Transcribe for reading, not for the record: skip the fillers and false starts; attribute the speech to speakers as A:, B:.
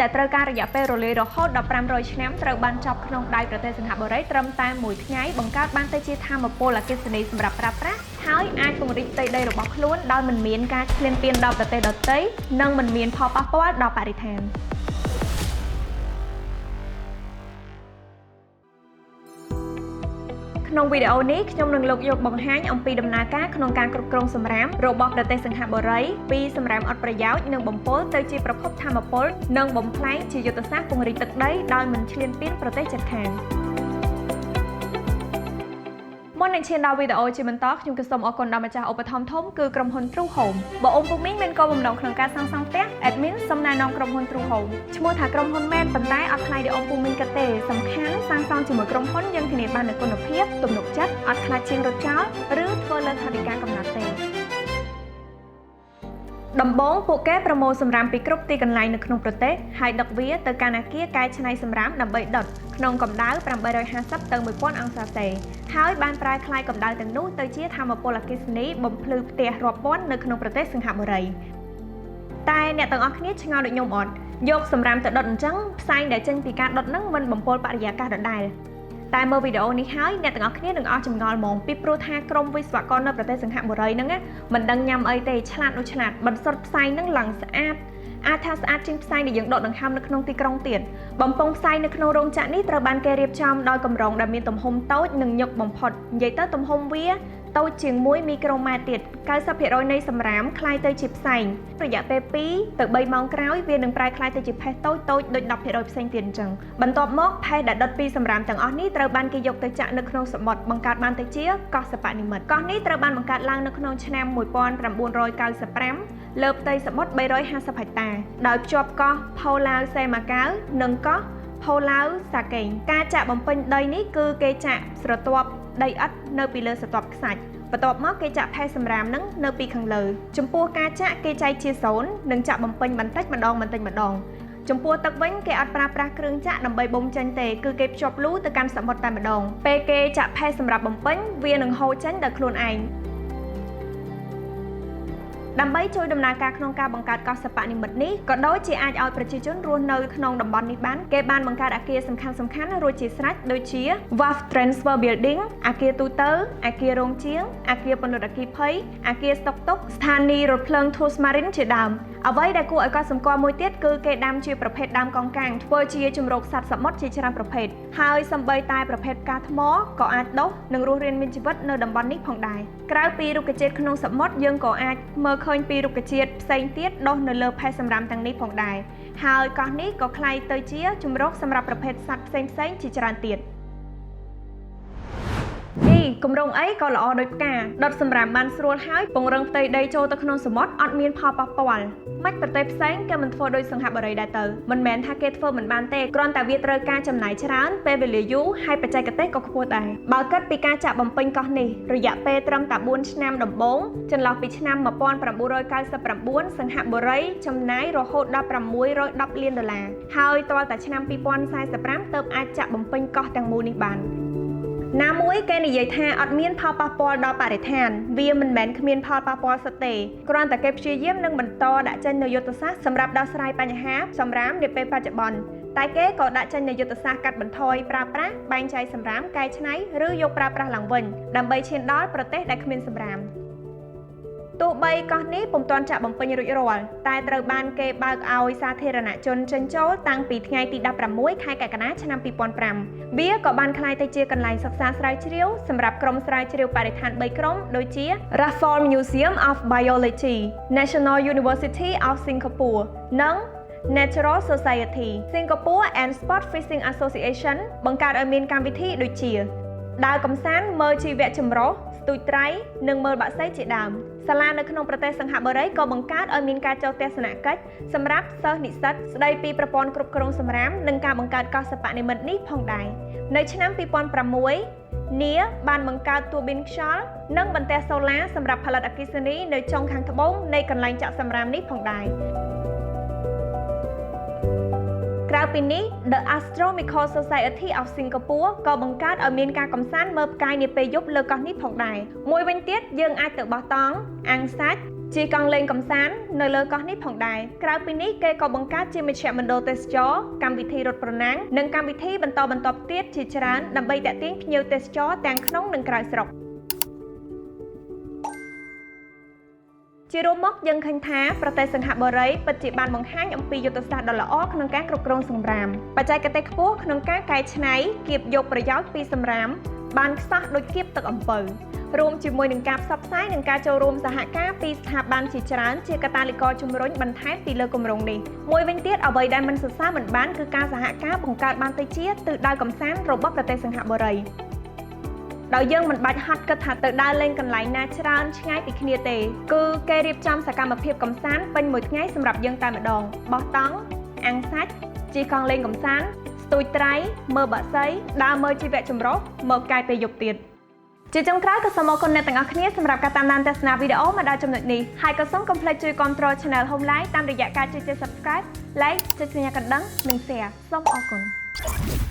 A: ដែលត្រូវការរយៈពេលរលាយរហូតដល់500ឆ្នាំត្រូវបានចប់ក្នុងដៃប្រទេសសិង្ហបុរីត្រឹមតែមួយថ្ងៃបង្កើតបានទៅជាថាមពលអគ្គិសនីសម្រាប់ប្រើប្រាស់ហើយអាចពង្រីកផ្ទៃដីរបស់ខ្លួនដោយមិនមានការឈ្លានពានដល់ប្រទេសដទៃនិងមិនមានផលប៉ះពាល់ដល់បរិស្ថានក្នុងវីដេអូនេះខ្ញុំនឹងលើកយកបង្ហាញអំពីដំណើរការក្នុងការគ្រប់គ្រងសំរាមរបស់ប្រទេសសិង្ហបុរីពីសំរាមអត់ប្រយោជន៍និងបំពុលទៅជាប្រភពថាមពលនិងបំផ្លែងជាយុទ្ធសាស្ត្រពង្រីកទឹកដីដោយមិនឈ្លានពានប្រទេសជិតខាងមុននឹងឈានដល់វីដេអូជាបន្តខ្ញុំក៏សូមអរគុណដល់ម្ចាស់ឧបត្ថម្ភធំគឺក្រុមហ៊ុន True Home បើអ៊ំពូមីងមានគោលបំណងក្នុងការសាងសង់ផ្ទះ Admin សូមណែនាំក្រុមហ៊ុន True Home ឈ្មោះថាក្រុមហ៊ុនមែនប៉ុន្តែអត់ថ្លៃដូចអ៊ំពូមីងគិតទេសំខាន់សាងសង់ជាមួយក្រុមហ៊ុនយើងធានាបាននូវគុណភាពទំនុកចិត្តអត់ខ្លាចជាងរត់ចោលឬធ្វើលើថវិកាកំណត់ទេដំបូងពួកគេប្រមូលសំរាមពីគ្រប់ទីកន្លែងនៅក្នុងប្រទេសហើយដឹកវាទៅកាន់អគារកែច្នៃសំរាមដើម្បីដុតក្នុងកម្ដៅ850ទៅ1000អង្សាសេហើយបានប្រែក្លាយកម្ដៅទាំងនោះទៅជាថាមពលអគ្គិសនីបំភ្លឺផ្ទះរាប់ពាន់នៅក្នុងប្រទេសសិង្ហបុរីតែអ្នកទាំងអស់គ្នាឆ្ងល់ដូចខ្ញុំអត់យកសំរាមទៅដុតអញ្ចឹងផ្សែងដែលចេញពីការដុតហ្នឹងមិនបំពុលបរិយាកាសដដែលតែមើលវីដេអូនេះហើយអ្នកទាំងអស់គ្នានឹងអស់ចម្ងល់ហ្មងពីព្រោះថាក្រុមវិស្វករនៅប្រទេសសិង្ហបុរីហ្នឹងមិនដឹងញ៉ាំអីទេឆ្លាតនោះឆ្លាតបន្សុទ្ធផ្សែងហ្នឹងឡើងស្អាតអាចថាស្អាតជាងផ្សែងដែលយើងដកដង្ហើមនៅក្នុងទីក្រុងទៀតបំពង់ផ្សែងនៅក្នុងរោងចក្រនេះត្រូវបានគេរៀបចំដោយកម្រងដែលមានទំហំតូចនិងញឹកបំផុតនិយាយទៅទំហំវាតូចជាង1មីក្រូម៉ែត្រទៀត 90% នៃសំរាមក្លាយទៅជាផ្សែងរយៈពេល2ទៅ3ម៉ោងក្រោយវានឹងប្រែក្លាយទៅជាផេះតូចៗដូច 10% ផ្សេងទៀតអញ្ចឹងបន្ទាប់មកផេះដែលដុតពីសំរាមទាំងអស់នេះត្រូវបានគេយកទៅចាក់នៅក្នុងសមុទ្របង្កើតបានទៅជាកោះសបនិមិត្តកោះនេះត្រូវបានបង្កើតឡើងនៅក្នុងឆ្នាំ1995លើផ្ទៃសមុទ្រ350ហិកតាដោយភ្ជាប់កោះផូឡាវសេម៉ាកាវនិងកោះផូឡាវសាកេងការចាក់បំពេញដីនេះគឺគេចាក់ស្រទាប់ដីឥដ្ឋនៅពីលើស្រទាប់ខ្សាច់បន្ទាប់មកគេចាក់ផេះសំរាមនឹងនៅពីខាងលើចំពោះការចាក់គេចែកជាសូននិងចាក់បំពេញបន្តិចម្ដងបន្តិចម្ដងចំពោះទឹកវិញគេអត់ប្រើប្រាស់គ្រឿងចាក់ដើម្បីបូមចេញទេគឺគេភ្ជាប់លូទៅកាន់សមុទ្រតែម្ដងពេលគេចាក់ផេះសម្រាប់បំពេញវានឹងហូរចេញដោយខ្លួនឯងដើម្បីជួយដំណើរការក្នុងការបង្កើតកោះសបនិមិត្តនេះក៏ដូចជាអាចឲ្យប្រជាជនរស់នៅក្នុងតំបន់នេះបានគេបានបង្កើតអគារសំខាន់ៗរួចជាស្រេចដូចជា Wharf Transfer Building អគារទូទៅអគាររោងជាងអគារពន្លត់អគ្គិភ័យអគារស្តុកទុកស្ថានីយ៍រថភ្លើង Toos Marine ជាដើមអ្វីដែលគួរឲ្យកត់សម្គាល់មួយទៀតគឺគេដាំជាប្រភេទដើមកោងកាងធ្វើជាជម្រកសត្វសមុទ្រជាច្រើនប្រភេទហើយសូម្បីតែប្រភេទផ្កាថ្មក៏អាចដុះនិងរស់រានមានជីវិតនៅតំបន់នេះផងដែរក្រៅពីរុក្ខជាតិក្នុងសមុទ្រយើងក៏អាចមើលឃើញពីរុក្ខជាតិផ្សេងទៀតដុះនៅលើផេះសំរាមទាំងនេះផងដែរហើយកោះនេះក៏ក្លាយទៅជាជម្រកសម្រាប់ប្រភេទសត្វផ្សេងៗជាច្រើនទៀតគម្រោងអីក៏ល្អដូចផ្កាដុតសំរាមបានស្រួលហើយពង្រឹងផ្ទៃដីចូលទៅក្នុងសមុទ្រអត់មានផលប៉ះពាល់មិនប្រទេសផ្សេងគេមិនធ្វើដូចសិង្ហបុរីដែរទៅមិនមែនថាគេធ្វើមិនបានទេគ្រាន់តែវាត្រូវការចំណាយច្រើនពេលវេលាយូរហើយបច្ចេកទេសក៏ខ្ពស់ដែរបើគិតពីការចាក់បំពេញកោះនេះរយៈពេលត្រឹមតែ4ឆ្នាំដំបូងចន្លោះពីឆ្នាំ1999សិង្ហបុរីចំណាយរហូតដល់610លានដុល្លារហើយទាល់តែឆ្នាំ2045ទើបអាចចាក់បំពេញកោះទាំងមូលនេះបានណាមួយគេនិយាយថាអត់មានផលប៉ះពាល់ដល់បរិស្ថានវាមិនមែនគ្មានផលប៉ះពាល់សុទ្ធទេគ្រាន់តែគេព្យាយាមនឹងបន្តដាក់ចេញនូវយុទ្ធសាស្ត្រសម្រាប់ដោះស្រាយបញ្ហាសំរាមនាពេលបច្ចុប្បន្នតែគេក៏ដាក់ចេញនូវយុទ្ធសាស្ត្រកាត់បន្ថយប្រើប្រាស់បែងចែកសំរាមកែច្នៃឬយកប្រើប្រាស់ឡើងវិញដើម្បីឈានដល់ប្រទេសដែលគ្មានសំរាមទោះបីកោះនេះពុំទាន់ចាក់បំពេញរួចរាល់តែត្រូវបានគេបើកឲ្យសាធារណជនចេញចូលតាំងពីថ្ងៃទី16ខែកក្កដាឆ្នាំ2005វាក៏បានក្លាយទៅជាកន្លែងសិក្សាស្រាវជ្រាវសម្រាប់ក្រុមស្រាវជ្រាវបរិស្ថាន3ក្រុមដូចជា Raffles Museum of Biology National University of Singapore និង Natural Society Singapore and Sport Fishing Association បង្កើតឲ្យមានកម្មវិធីដូចជាដើរកម្សាន្តមើលជីវៈចម្រុះស្ទូចត្រីនិងមើលបក្សីជាដើមសាលានៅក្នុងប្រទេសសិង្ហបុរីក៏បង្កើតឲ្យមានការចុះទស្សនកិច្ចសម្រាប់សិស្សនិស្សិតស្ដីពីប្រព័ន្ធគ្រប់គ្រងសំរាមនិងការបង្កើតកោះសបនិមិត្តនេះផងដែរនៅឆ្នាំ2006នាបានបង្កើតទួប៊ីនខ្យល់និងបន្ទះសូឡាសម្រាប់ផលិតអគ្គិសនីនៅចុងខាងត្បូងនៃកន្លែងចាក់សំរាមនេះផងដែរក្រៅពីនេះ The Astronomical Society of Singapore ក៏បង្កើតឲ្យមានការកម្សាន្តមើលផ្កាយនាពេលយប់លើកោះនេះផងដែរមួយវិញទៀតយើងអាចទៅបោះតង់អាំងសាច់ ជិះកង់លេងកម្សាន្តនៅលើកោះនេះផងដែរក្រៅពីនេះគេក៏បង្កើតជាមជ្ឈមណ្ឌលទេសចរកម្មវិធីរត់ប្រណាំងនិងកម្មវិធីបន្តបន្ទាប់ទៀតជាច្រើនដើម្បីទាក់ទាញភ្ញៀវទេសចរទាំងក្នុងនិងក្រៅស្រុកជារួមមកយើងឃើញថាប្រទេសសិង្ហបុរីពិតជាបានបង្ហាញអំពីយុទ្ធសាស្ត្រដ៏ល្អក្នុងការគ្រប់គ្រងសំរាមបច្ចេកទេសខ្ពស់ក្នុងការកែច្នៃគៀបយកប្រយោជន៍ពីសំរាមបានខ្សោះដូចគៀបទឹកអំពៅរួមជាមួយនឹងការផ្សព្វផ្សាយនិងការចូលរួមសហការពីស្ថាប័នជាច្រើនជាកាតាលីករជំរុញបន្ថែមពីលើគម្រោងនេះមួយវិញទៀតអ្វីដែលមិនសរសើរមិនបានគឺការសហការបង្កើតបានទៅជាទិសដៅកម្សាន្តរបស់ប្រទេសសិង្ហបុរីដោយយើងមិនបាច់ហត់គិតថាទៅដើរលេងកន្លែងណាច្រើនឆ្ងាយពីគ្នាទេគឺគេរៀបចំសកម្មភាពកម្សាន្តពេញមួយថ្ងៃសម្រាប់យើងតែម្ដងបោះតង់អាំងសាច់ជិះកង់លេងកម្សាន្តស្ទូចត្រីមើលបក្សីដើរមើលជីវៈចម្រុះមើលផ្កាយពេលយប់ទៀតជាចុងក្រោយក៏សូមអរគុណអ្នកទាំងអស់គ្នាសម្រាប់ការតាមដានទស្សនាវីដេអូមកដល់ចំណុចនេះហើយក៏សូមកុំភ្លេចជួយគាំទ្រ Channel Home Life តាមរយៈការចុច Subscribe, Like ចុចសញ្ញាកណ្ដឹងនិង Share សូមអរគុណ។